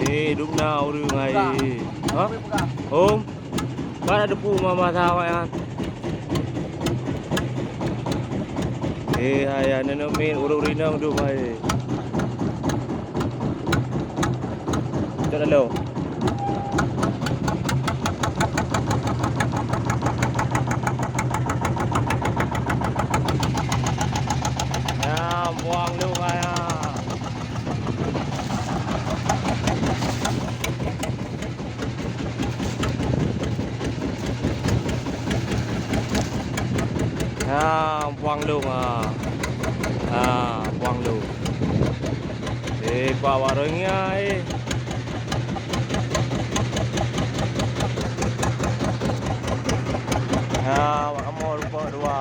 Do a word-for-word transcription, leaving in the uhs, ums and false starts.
Eh, dum na ureueng ai. Ha? Om. Ka na teupeu mama sa awak nyan. Eh, hai, aneuk miet ureueng rinong dum ai. Cok lalu. Ya, buang lu kaya. Ha, puang lông, ha. Ha, puang lông. Eh, kuat warong nya, eh. Ha, wak kamoe lupa dua.